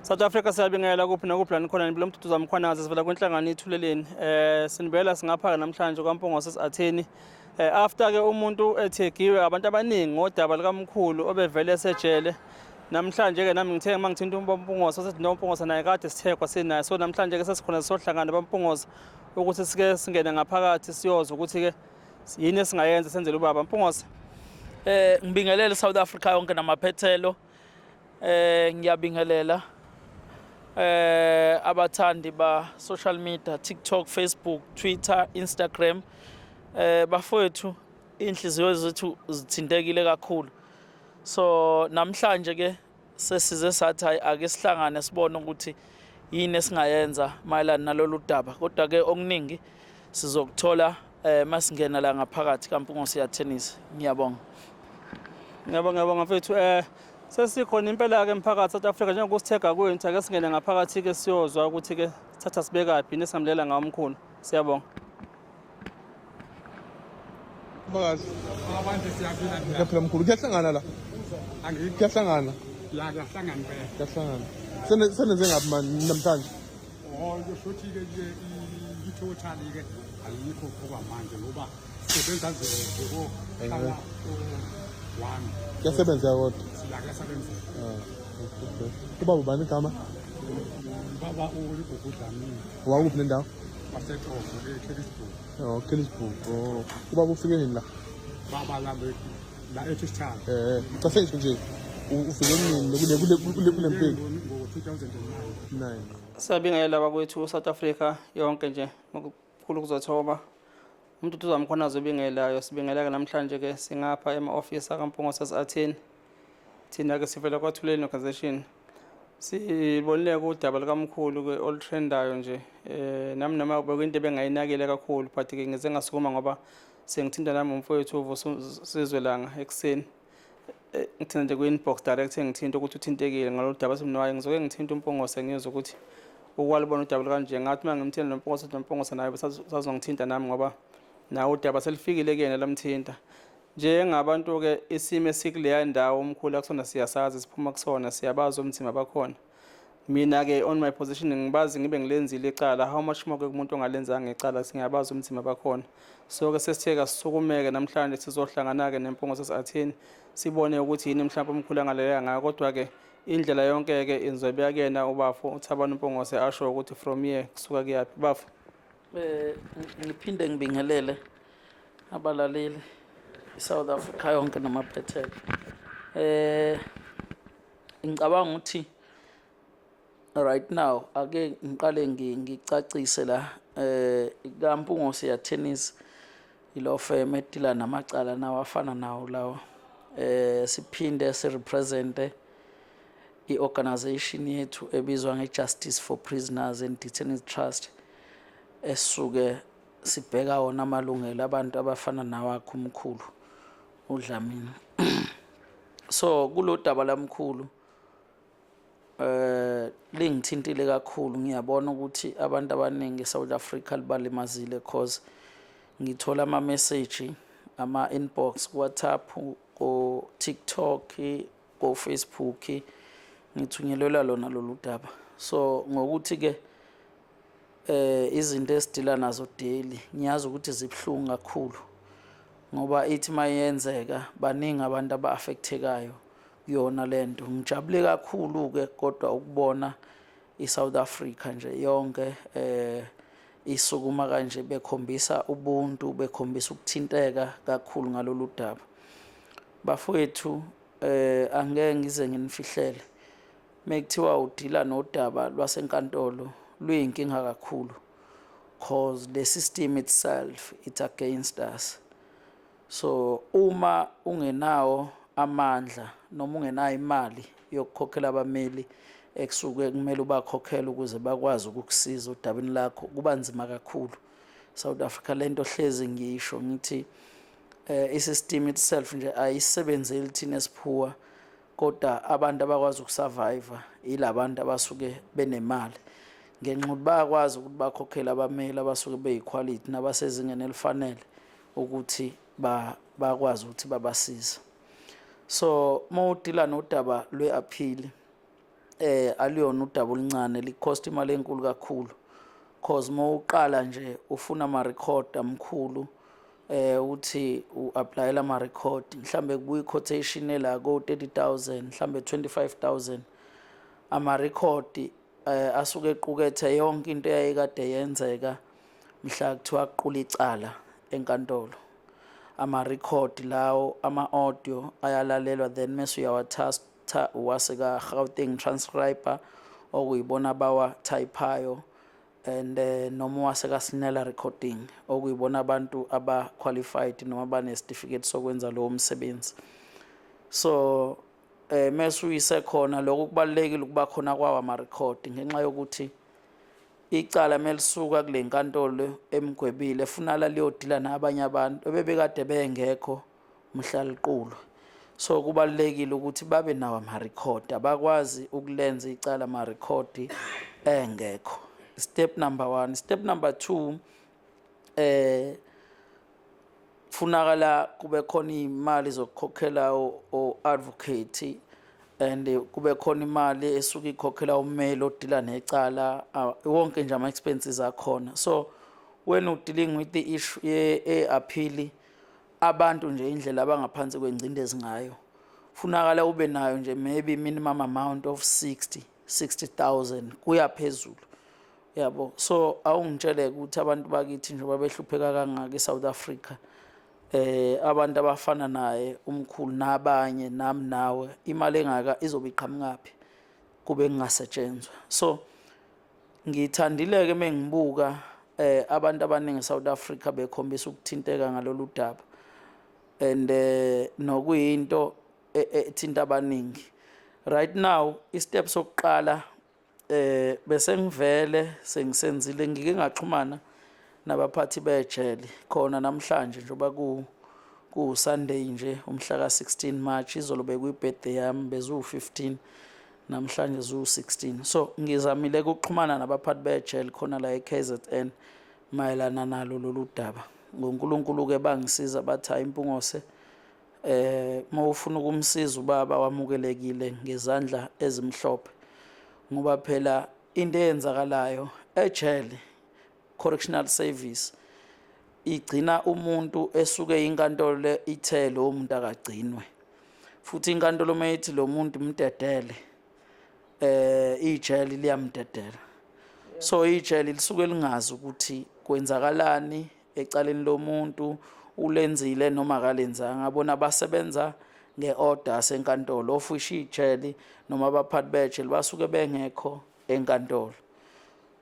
South Africa, siyabingelela kuphi nakuphi la nikhona. Nibile uMduduzi Mkhwanazi, sivela kwinhlangano iThuleleni. Sinibela singapha namhlanje kwaMpungose Atheni. After ke umuntu ethegiwe abantu abaningi ngodaba likamkhulu obevele esejele. Namhlanje ke nami ngithe mangithinta uMpungose, sethi no Mpungose naye kade sithekwa sinaye. So namhlanje ke sesikhona sizohlangana baMpungose ukuthi sike singene ngaphakathi siyozwa ukuthi ke yini esingayenza senzele ubaba Mpungose. Ngibingelele South Africa yonke namaphethelo. Ngiyabingelela abathandi ba social media, TikTok, Facebook, Twitter, Instagram. Bafowethu, inhliziyo zethu zithintekile kakhulu. So namhlanje ke sesize sathi hayi, ake sihlangane sibone ukuthi yini esingayenza mayelana nalolu daba. Kodwa ke okuningi sizokuthola masingena la ngaphakathi kaMpungose Attorneys. Ngiyabonga. Ngiyabonga, ngiyabonga mfethu. Sesikhona impela ke emphakathi South Africa njengokusithega kwethu, ake singene ngaphakathi ke siyozwa ukuthi ke sithatha sibekaphi nesingamlela ngawo omkhulu. Siyabonga. Mphakathi. Abantu, siyaphila. Kuyaphila mkhulu. Kuyahlangana la. Angithi Kuyahlangana. La kuyahlangana impela. Kuyahlangana. Senenze ngaphi manje namhlanje? Oh, kusho ke nje i-total ke ayikho okwamanje ngoba sisebenza nje ko hlala one. Kuyasebenza kodwa. Sila kuyasebenza. Ah, okay. Ubaba ubani igama? Baba uLigugu Dlamini. Wakuphi nendawo? Wasexoxo eKellisburg. Oh, Kellisburg. Oh. Ubaba ufike nini la? Baba la la eThishana. Cha, sengisho nje ufike nini kule mpilo? Ngo-2009. 9. Siyabingelela bakwethu, South Africa yonke nje, ngokukhulu ukuzothoba. UMduduzi Mkhwanazi obingelayo, sibingeleke namhlanje ke singapha ema-office akaMpungose Atheni. Thina ke sivela kwaThuleni Organization. Sibonile udaba likamkhulu ke olutrendayo nje. Nami noma bekuyinto ebengayinakile kakhulu, but ke ngize ngasukuma ngoba sengithinta nami umfowethu uVusizwe Langa ekuseni. Ngithinta nje kwi-inbox direct, engithinta ukuthi uthintekile ngalolu daba. Simnaye ngizoke ngithinta uMpungose ngizwe ukuthi ukwalibona udaba kanje. Ngathi uma ngimthinta noMpungose, noMpungose naye besazongithinta nami ngoba nawe udaba selifikile kuyena lamthinta. Njengabantu-ke, isimo esikuleya ndawo umkhulu akusona siyasazi, siphuma kusona, siyabazi umzimba bakhona. Mina-ke on my position ngibazi ngibe ngilenzile icala, how much more-ke kumuntu ongalenzanga icala? Singiyabazi umzimba bakhona. So-ke sesithe kasisukumeke namhlanje sizohlangana-ke neMpungose Atheni, sibone ukuthi yini mhlawumbe umkhulu angaleleka ngayo. Kodwa-ke indlela yonke-ke inzwebeka kuyena ubafo uThabani Mpungose, asho ukuthi from here kusuka kuyaphi, bafo. Ngiphinde ngibingelele abalaleli, iSouth Africa yonke namaphethelo. Ngicabanga ukuthi right now ake ngiqale ngicacise la kaMpungose Attorneys, ilo firm edila namacala nawo afana nawo lawo. Siphinde sirepresente i-organization yethu ebizwa nge-Justice for Prisoners and Detainees Trust, esuke sibheka wona amalungelo abantu abafana nawakho umkhulu uDlamini. So kulo daba lamkhulu lingithintile kakhulu. Ngiyabona ukuthi abantu abaningi eSouth Africa libalimazile, cause ngithola ama message, ama inbox ku WhatsApp, ko TikTok, ko Facebook, ngithunyelelwa lona lolu daba. So ngokuthi ke izinto esidila nazo daily, ngiyazi ukuthi zibhlungu kakhulu ngoba ithi mayenzeka baningi abantu aba-affectekayo kuyona lento. Ngijabule kakhulu ke kodwa ukubona iSouth Africa nje yonke isukuma kanje, bekhombisa ubuntu, bekhombisa ukuthinteka kakhulu ngalolu daba. Bafowethu, angeke ngize nginifihlele, mekuthiwa udila nodaba lwasenkantolo luyinkinga kakhulu, cause the system itself, it's against us. So uma ungenawo amandla noma ungenayo imali yokukhokhela abameli ekusuke kumele ubakhokhele ukuze bakwazi ukukusiza odabeni lakho, kuba nzima kakhulu. South Africa, lento hlezi ngisho ngithi i-system itself nje ayisebenzeli thina esiphuwa, kodwa abantu abakwazi ukusurvive yilabantu abasuke benemali, ngenxa ukuthi bayakwazi ukuthi bakhokhele abameli abasuke beyiquality nabasezingeni elifanele ukuthi bakwazi ukuthi babasize. So uma udila nodaba lwe-appeal Aluyona udaba oluncane, li-cost imali enkulu kakhulu, cause mawuqala nje ufuna ama record amkhulu, uthi u-applyela ama record, mhlambe kubuya i-quotation ela ko 30,000, mhlambe 25,000. Ama record asuke equkethe yonke into eyayikade yenzeka mhla kuthiwa kuqula icala enkantolo. Ama record lawo, ama audio ayalalelwa, then mase uyawathatha uwase ka Gauteng transcriber, okuyibona bawa typeayo, and noma wase kaSinela Recording, okuyibona abantu aba qualified noma bane certificate sokwenza lowo msebenzi. So mase uyise khona lokho, kubalekile ukuba khona kwawo ama record, ngenxa yokuthi icala melisuka kule nkantolo emgwebile funala liyodila nabanye abantu ebebekade bengekho mhla liqulwa. So kubalekile ukuthi babe nawo ama record. Abakwazi ukulenza icala ama record engekho, step number 1. Step number 2, funakala kube khona imali zokukhokhela o advocate, and kube khona imali esuke ikhokhela ummeli odila necala, wonke nje ama expenses akhona. So when you dealing with the issue ye appeal, abantu nje indlela abangaphansi kwengcindezi ngayo, funakala ube nayo nje maybe minimum amount of 60 60,000 kuya phezulu, yabo. So awungitshele ukuthi abantu bakithi njengoba behlupheka kangaka eSouth Africa, abantu abafana naye umkhulu nabanye, nami nawe, imali engaka izobe iqhamukaphi kube kungasetshenzwa? So ngithandile ke mengibuka abantu abaningi eSouth Africa bekhombisa ukuthinteka ngalolu daba, and nokuyinto ethinta abaningi right now. I-step sokuqala, bese ngivele sengisenzile, ngike ngaxhumana nabaphathi bejele khona namhlanje, njengoba ku Sunday nje, umhla ka 16 March. Izolo bekuyi birthday yami, bezu 15, namhlanje zu 16. So ngizamile ukuxhumana nabaphathi bejele khona la eKZN mayelana nalo lolu daba. NgoNkulunkulu ke bangisiza, bathi, "Hayi Mpungose, mawufuna ukumsiza ubaba, wamukelekile ngezandla ezimhlophe," ngoba phela into eyenzakalayo ejele, correctional service igcina umuntu esuke inkantolo ithe lo muntu akagcinwe, futhi inkantolo mayithi lo muntu mdedele, ijele liyamdedela. So ijele lisuke lingazi ukuthi kwenzakalani ecaleni lomuntu, ulenzile noma akalenzanga. Abona basebenza nge-order yasenkantolo, of which ijele noma abaphathi bejele basuke bengekho enkantolo.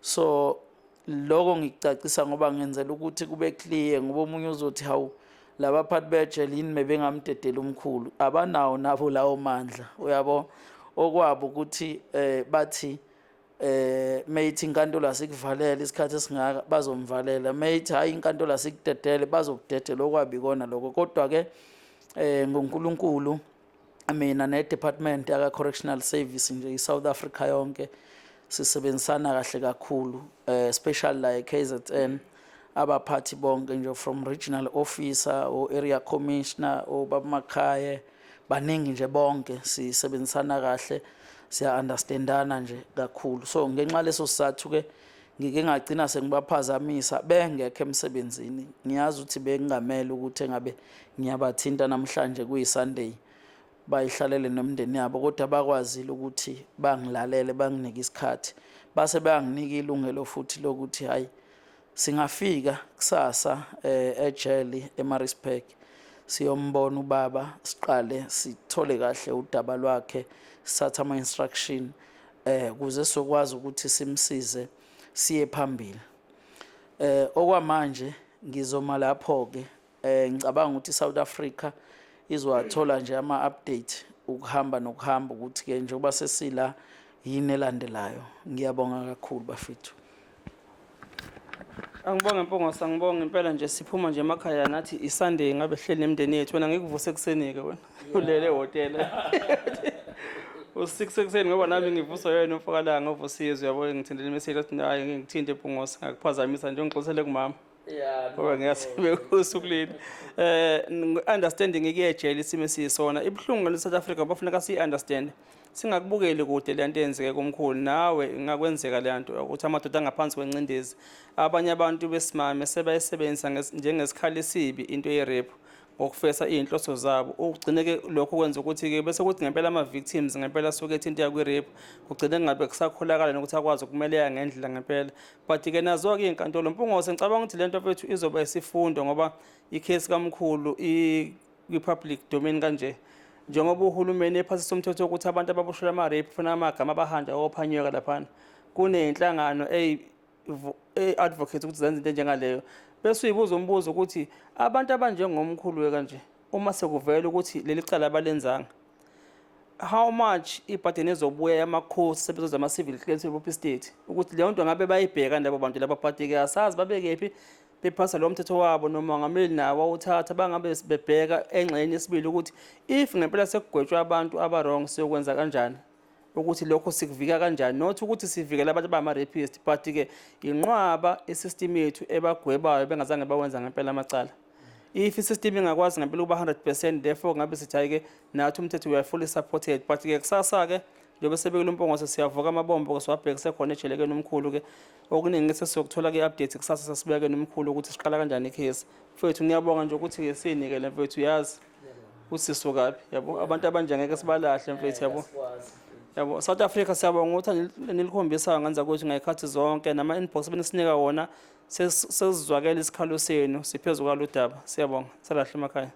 So lokho ngikucacisa ngoba ngenzela ukuthi kube clear, ngoba omunye uzothi, "Hawu, labaphathi bejele yini mebengamdedela umkhulu?" Abanawo nabo lawo mandla, uyabo. Okwabo ukuthi bathi mayithi inkantolo asikuvalele isikhathi esingaka, bazomvalela. Mayithi hayi, inkantolo asikudedele, bazokudedela. Okwabi ikona lokho. Kodwa ke ngoNkulunkulu, mina ne-department yaka correctional service nje i-South Africa yonke sisebenzisana kahle kakhulu, especially la e-KZN, abaphathi bonke nje, from regional officer o area commissioner, obaba baningi nje, bonke sisebenzisana kahle, siya understandana nje kakhulu. So ngenxa leso sizathu ke ngike ngagcina sengibaphazamisa bengekho emsebenzini. Ngiyazi ukuthi bekungamele ukuthi engabe ngiyabathinta namhlanje kuyi Sunday, bayihlalele nomndeni yabo, kodwa bakwazile ukuthi bangilalele, banginike isikhathi, base bayanginika ilungelo futhi lokuthi hayi, singafika kusasa ejele eMaritzburg, siyombona ubaba, siqale sithole kahle udaba lwakhe, sithathe ama instruction ukuze sizokwazi ukuthi simsize siye phambili. Okwamanje ngizoma lapho ke. Ngicabanga ukuthi South Africa izowathola nje ama update ukuhamba nokuhamba, ukuthi ke njengoba sesila, yini elandelayo. Ngiyabonga kakhulu, bafethu. Angibonge Mpungose, angibonge impela nje. Siphuma nje emakhaya nathi, iSunday ngabe hleli nemindeni yethu. Wena ngikuvuse ekuseni ke, wena ulele ehhotela u6 ekuseni, ngoba nami ngivuswa yena umfokalanga ovusizwe, yabo. Ngithindele i-message, athi hayi, ngikuthinte Mpungose, ngakuphazamisa nje, ungixolisele kumama ngoba ngiyasibe usuku leli. Understanding ikuyejele isimo esiyisona ibuhlungu ngale South Africa, bafuneka si understand. Singakubukeli kude le nto eyenzeke kumkhulu, nawe ingakwenzeka le nto ukuthi amadoda angaphansi kwencindezi. Abanye abantu besimame sebayisebenzisa njengesikhali esibi into ye-rape ngokufesa iy'nhloso zabo. Ugcine-ke lokho kwenza ukuthi-ke bese kuthi ngempela ama-victims ngempela asuke ethinteka kwi-rape, kugcine kungabe kusakholakala nokuthi akwazi ukumeleka ngendlela ngempela. But-ke nazo-ke iy'nkantolo, Mpungose, ngicabanga ukuthi le nto mfethu izoba isifundo ngoba ikhesi kamkhulu kwi-public domain kanje. Njengoba uhulumeni ephasisa umthetho wokuthi abantu ababoshelwa ama-rape kufanele amagama abahanjwe ayophanyeka laphana. Kuney'nhlangano eyi-advocate ukuthi zenze into enjengaleyo. Bese uyibuza umbuzo ukuthi abantu abanjengomkhulu kanje uma sekuvela ukuthi leli cala abalenzanga, how much ibhadeni ezobuya yamakhosi sebezoza ama-civil claims ebopha state ukuthi leyo nto ngabe bayibheka labo bantu laba, but-ke asazi babekephi bephasa lo mthetho wabo nomongameli nawo wawuthatha, bangabe bebheka engxenye yesibili ukuthi if ngempela sekugwetshwa abantu aba-wrong siyokwenza kanjani, ukuthi lokho sikuvika kanjani, not ukuthi sivikele abantu abama-rapist, but-ke inqwaba isystem yethu ebagwebayo bengazange bawenza ngempela amacala. If isystem ingakwazi ngempela ukuba 100%, therefore ngabe sithi hhayi-ke nathi umthetho we are fully supported. But-ke kusasa-ke njengoba sebekile uMpungose, siyavuka amabombo-ke siwabhekise khona ejelekeni umkhulu-ke. Okuningi sesiyokuthola-ke i-update kusasa, sesibeke nomkhulu ukuthi siqala kanjani ikhesi. Mfethu, ngiyabonga nje ukuthi-ke siyinikele mfethu, uyazi ukuthi sisukaphi, yabo. Abantu abanje ngeke sibalahle mfethu, yabo. Yabo, South Africa, siyabonga ukuthi nilikhombisayo ngenza kwethu ngey'khathi zonke nama-inbox benisinika wona, sesizwakela isikhalo senu, siphezu kwalo daba. Siyabonga, salahle emakhaya.